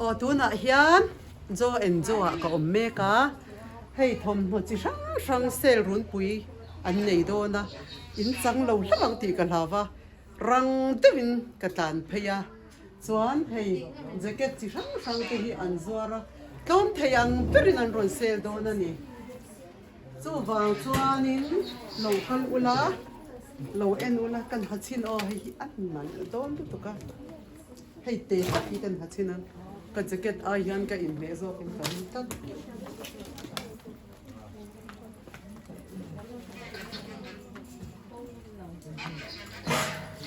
Aw tunah hian Joe and Joe ah ka awm mek a, hei thawmhnaw chi hrang hrang sale runpui an nei dawn a, in chang lo hlauh ang tih ka hlau va, rang deuhin ka tlan phei a, chuan hei jacket chi hrang hrang te hi an zuar a, tlawm thei ang berin an rawn sale dawn a ni. Chuvang chuanin lo kal ula, lo en ula kan ha chhin aw hei hi a nalh dawn lutuk a, hei te tak hi kan ha chhin a, ka jacket ai hian ka inhmeh zawkin ka ring tlat.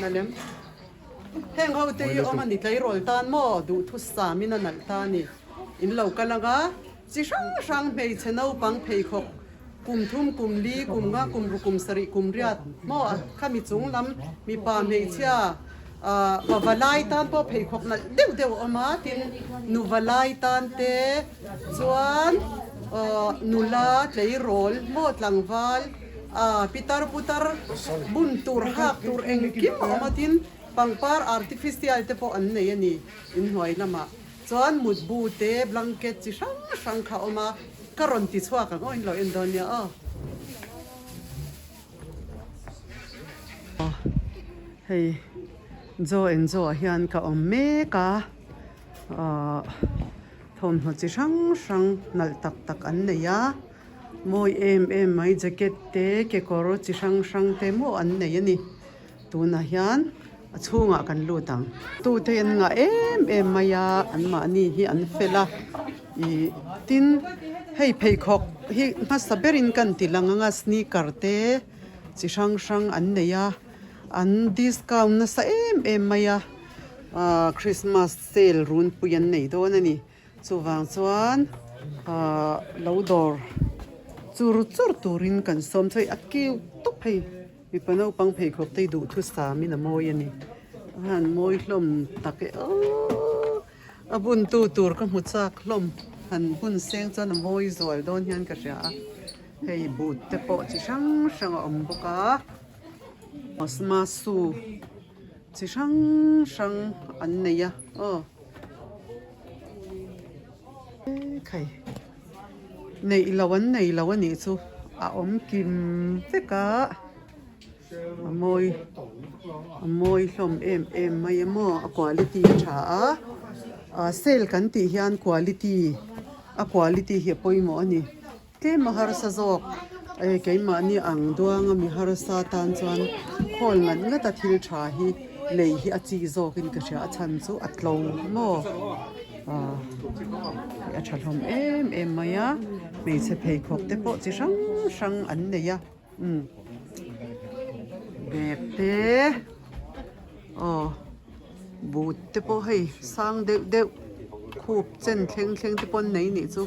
Nalem heng ho te hi awm a ni tleirawl tan maw duhthusam in a nalh ta a ni in lo kal anga. Chi hrang hrang hmeichhe naupang pheikhawk kum thum, kum li, kum nga, kum ruk, kum sarih, kum riat maw a khami chung lam mipa hmeichhia pa valai tan pawh pheikhawk nalh deuh deuh a awm a, tin nu valai tan te chuan nula tleirawl maw tlangval pitar putar bun tur hak tur engkim a awm a, tin pangpar artificial te pawh an nei a ni inhnuai lamah. Chuan mutbu te blanket chi hrang hrang kha a awm a, ka rawn ti chhuak ang aw in lo en dawn nia aw. Hei Joe and Joe ah hian ka awm mek a, ahh thawmhnaw chi hrang hrang nalh tak tak an nei a, mawi em em mai jacket te kekawr chi hrang hrang te maw an nei a ni. Tunah hian a chhungah kan lut ang. Tute an ngah em em mai a, anmahni hi an fel a. Ih tin hei pheikhawk hi hmasa berin kan ti lang ang a, sneaker te chi hrang hrang an nei a, an discount nasa em em mai a, ah Christmas sale runpui an nei dawn a ni. Chuvang chuan ah lo dawr chur chur turin kan sawm chu hei a kiu tawp hei. Mipa naupang pheikhawk te hi duhthusam in a mawi a ni. A han mawi hlawm tak e aww a buntu tur ka hmu chak hlawm han bun seng chuan a mawi zual dawn hian ka hria a. Hei boot te pawh chi hrang hrang a awm bawk a. Osma shoe chi hrang hrang an nei a aw. Khai neih loh an nei lo a nih chu a awm kim vek a a mawi a mawi hlawm em em mai a maw a quality a tha a ah sale kan tih hian quality a quality hi a pawimawh a ni tlem a harsa zawk eh keimahni ang duang a mi harsa tan chuan khawl ngat ngat a thil tha hi lei hi a chi zawk in ka hria a chhan chu a tlo maw ah a tha hlawm em em mai a hmeichhe pheikhawk te pawh chi hrang hrang an nei a umm bag te aw boot te pawh hei sang deuh deuh khup chen thleng thleng te pawh an nei nih chu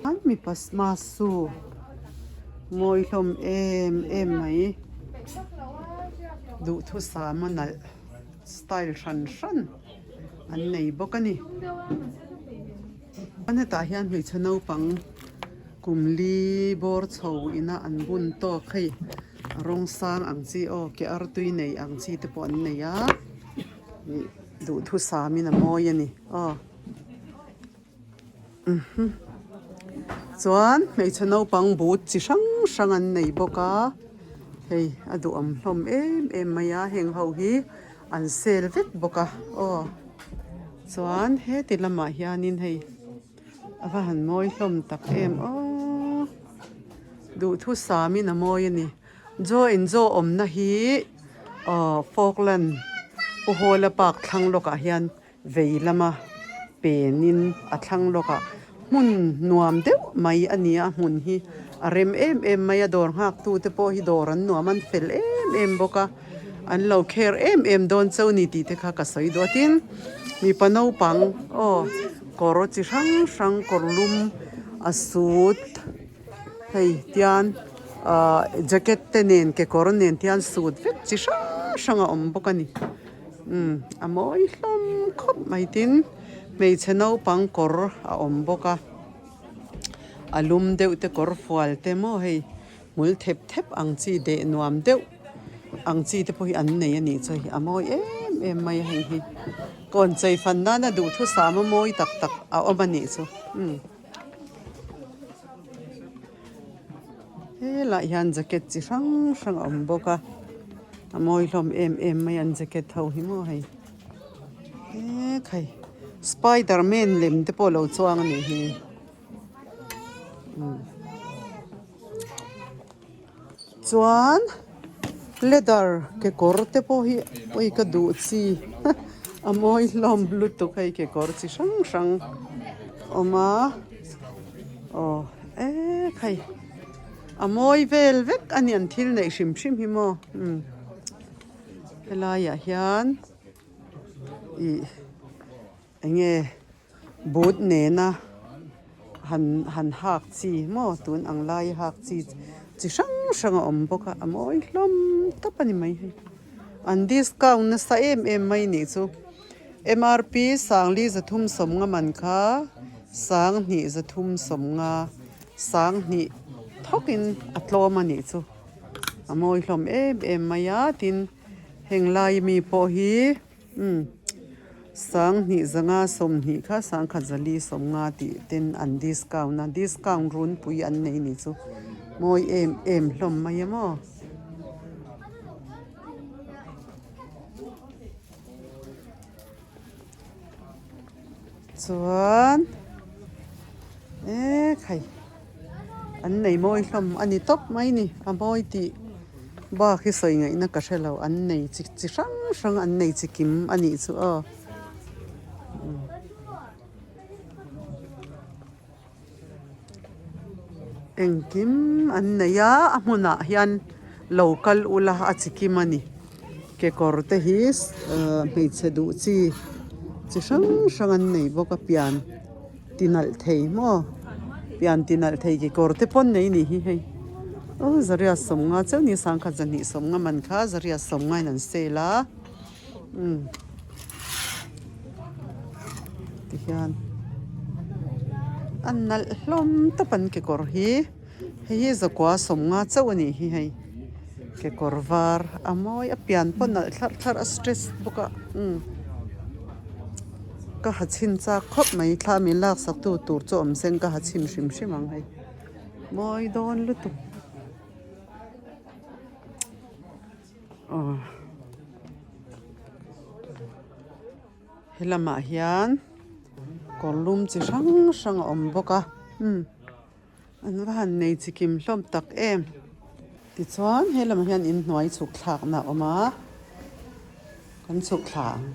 an mipa masu mawi hlawm em em mai duhthusam a nalh style hran hran an nei bawk a ni hetah hian hmeichhe naupang kum li bawr chho ina an bun tawk hei a rawng sang ang chi aw ke artui nei ang chi te pawh an nei a ih duhthusam in a mawi a ni aw. Chuan hmeichhe naupang boot chi hrang hrang an nei bawk a hei a duhawm hlawm em em mai a heng ho hi an sale vek bawk a aw chuan heti lamah hianin hei a va han mawi hlawm tak em aww duhthusam in a mawi a ni Joe in Joe awmna hi aw Falkland Pu Hawla park thlang lawkah hian. Vei lama penin a thlang lawk a, hmun nuam deuh mai a ni a, hmun hi a rem em em mai a, dawr nghak tu te pawh hi dawr an nuam an fel em em bawk a, an lo care em em dawn chauh ni tih te kha ka sawi duh a, tin mipa naupang aw kawr chi hrang hrang kawr lum a suit hei tian ah jacket te nen kekawr nen tian suit vek chi hrang hrang a awm bawk a ni. Umm a mawi hlawm khawp mai tin hmeichhe naupang kawr a awm bawk a a lum deuh te kawr fual te maw hei hmul thep thep ang chi deh nuam deuh ang chi te pawh hi an nei a nih chu hei a mawi em em mai a hei hi kawn chei fan nana duhthusam a mawi tak tak a awm a nih chu umm helaiah hian jacket chi hrang hrang a awm bawk a a mawi hlawm em em mai a an jacket ho hi maw hei ekhai spider man lem te pawh a lo chuang a nih hi umm. Chuan leather kekawr te pawh hi ui ka duh chi a mawi hlawm lutuk hei kekawr chi hrang hrang awm a aw ek hei a mawi vel vek a ni an thil neih hrim hrim hi maw umm helaiah hian ih eng nge. Boot nena han han hak chi maw tun ang lai hak chi chi hrang hrang a awm bawk a a mawi hlawm tawp a ni mai hei an discount nasa em em mai nih chu M R P sangli zathum sawmnga man kha sanghnih zathum sawmnga sanghnih thawkin a tlawm a nih chu a mawi hlawm em em mai a tin heng lai mi pawh hi. Umm sanghnih zanga sawmhnih kha sangkhat zali sawmnga tih ten an discount a discount runpui an nei nih chu mawi em em hlawm mai a maw. Chuan ekhai an nei mawi hlawm a ni tawp mai ni a mawi tih bak hi sawi ngaihna ka hre lo an nei chi chi hrang hrang an nei chi kim a nih chu aw. Engkim an nei a a hmunah hian lo kal ula a chi kim a ni kekawr te hi hmeichhe duh chi chi hrang hrang an nei bawk a pian ti nalh thei maw pian ti nalh thei kekawr te pawn nei a nih hi hei aw zariat sawmnga chauh ni sangkhat zahnih sawmnga man kha zariat sawmnga in an sale a umm tihian a nalh hlawm tawp an kekawr hi hei hi zakua sawmnga chauh a nih hi hei kekawr var a mawi a pian pawh nalh thlarh thlarh a stress bawk a umm ka ha chhin chak khawp mai thla min laksak tu tur chu awm seng ka ha chhin hrim hrim ang hei mawi dawn lutuk. Aw he lamah hian kawr lum chi hrang hrang a awm bawk a umm an va han nei chi kim hlawm tak em tichuan he lamah hian inhnuai chhuk thlakna a awm a kan chhuk thla ang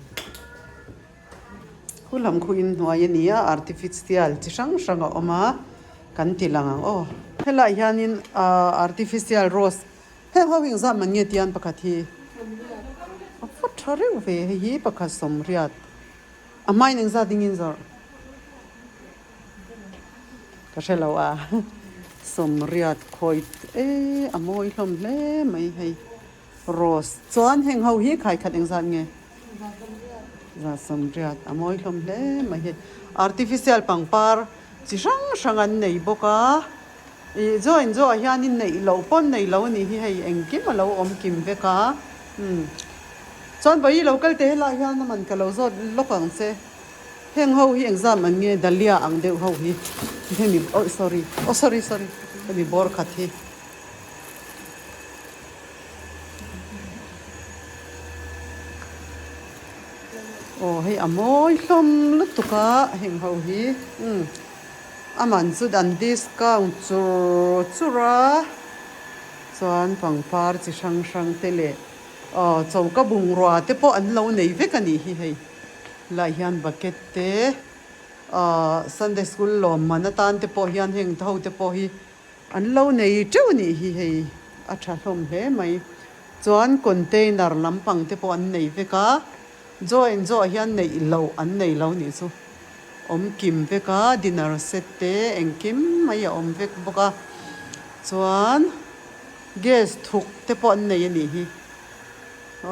khu lam khu inhnuai a ni a artificial chi hrang hrang a awm a kan ti lang ang aw helaiah hianin ahh artificial rose. Heng ho hi engzah man nge tian pakhat hi a va tha reuh ve hei hi pakhat sawmriat a hmain engzah dingin zawrh ka hre lo a sawmriat khawi e a mawi hlawm hle mai hei rose chuan heng ho hi khaikhat engzat nge za sawmriat a mawi hlawm hle mai hei artificial pangpar chi hrang hrang an nei bawk a. Ih join zawh ah hianin neih loh pawn nei lo anih hi hei engkim a lo awm kim vek a umm chuan vawi lo kal teh helaiah hian a man ka lo zawt lawk ang che heng ho hi engzam an nge dahlia ang deuh ho hi hemi oh sorry oh sorry sorry hemi bawr khat hi. Aw hei a mawi hlawm lutuk a heng ho hi umm. A man chu an discount chur chur a, chuan pangpar chi hrang hrang te leh aw choka bungrua te pawh an lo nei vek a nih hi hei lai hian bucket te aw Sunday school lawmman atan te pawh hian heng ho te pawh hi an lo nei teuh a nih hi hei a tha hlawm hle mai chuan container lampang te pawh an nei vek a join zawh hian neih loh an nei lo nih chu. Awm kim vek a, dinner set te engkim mai a awm vek bawk a, chuan gas thuk te pawh an nei a nih hi,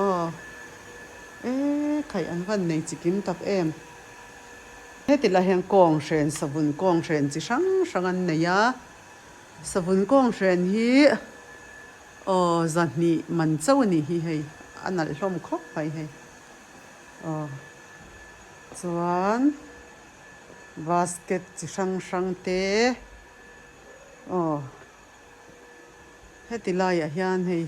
aw e khaih an van nei chi kim tak em. Heti lah hian kawng hren savun kawng hren chi hrang hrang an nei a, savun kawng hren hi aw zahnih man chauh a nih hi hei a nalh hlawm khawp mai hei. Aw chuan basket chi hrang hrang te aw heti laiah hian hei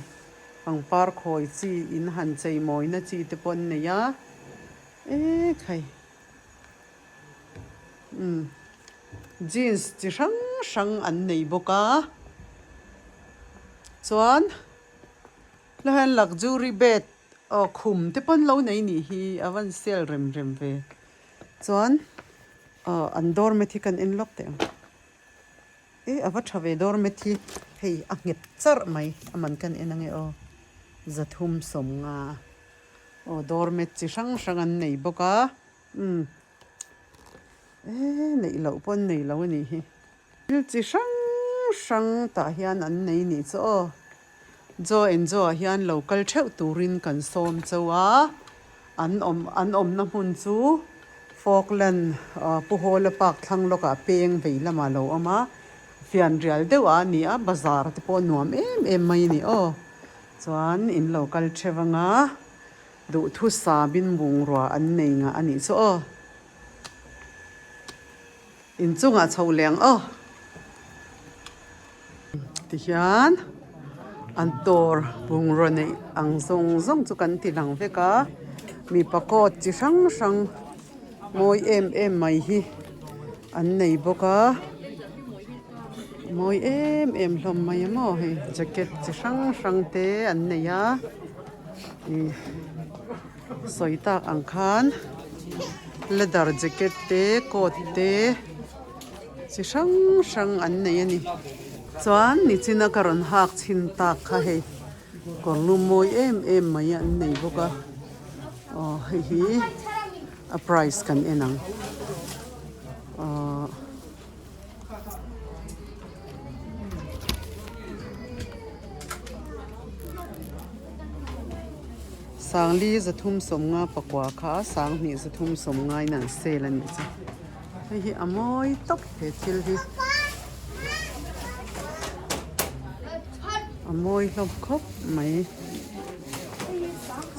pangpar khawi chi in han chei mawina chi te pawh an nei a ekhai umm jeans chi hrang hrang an nei bawk a chuan la hian luxury bed Aw khum te pawn lo nei nih hi a van sale rem rem ve chuan aw an doormat hi kan en lawk teh ang e a va tha ve doormat hi hei a nghet charh mai a man kan en ange aw zathum sawmnga aw doormat chi hrang hrang an nei bawk a umm e neih loh pawn nei lo a nih hi. Thil chi hrang hrang tah hian an nei nih chu aw. Joe and Joe ah hian lo kal theuh turin kan sawm chauh a, an awm an awmna hmun chu Falkland Pu Hawla Park thlang lawkah peng vei lamah a lo awm a, fianrial deuh ah a ni a, bazar te pawh nuam em em mai a ni aw. Chuan in lo kal theuh anga duhthusam in bungrua an nei ngah a nih chu aw. Inchungah chho leng aw tihian an dawr bungraw neih ang zawng zawng chu kan ti lang vek a mipa coat chi hrang hrang mawi em em mai hi an nei bawk a mawi em em hlawm mai a maw hei jacket chi hrang hrang te an nei a ih. Sawi tak ang khan leather jacket te coat te chi hrang hrang an nei a ni chuan nichina ka rawn hak chhin tak kha hei kawr lum mawi em em mai an nei bawk a aw hei hi a price kan en ang ahh. Sangli zathum sawmnga pakua kha sanghnih zathum sawmnga in an sale a nih chu. Hei hi a mawi tawp he thil hi. A mawi hlawm khawp mai.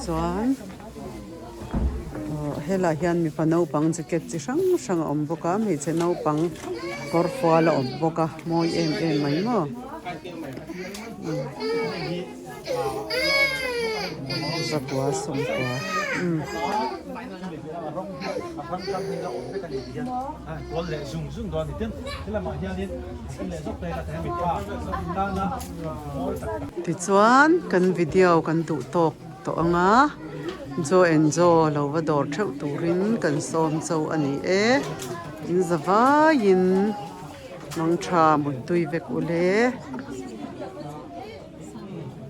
Chuan helaiah hian mipa naupang jacket chi hrang hrang a awm bawk a hmeichhe naupang kawr fual a awm bawk a mawi em em mai maw. Zakua sawmkua umm. Tichuan kan video kan duh tawk tawh ang a, Joe and Joe lo va dawr theuh turin kan sawm chauh a ni e, in za vaiin mangtha muttui vek ule.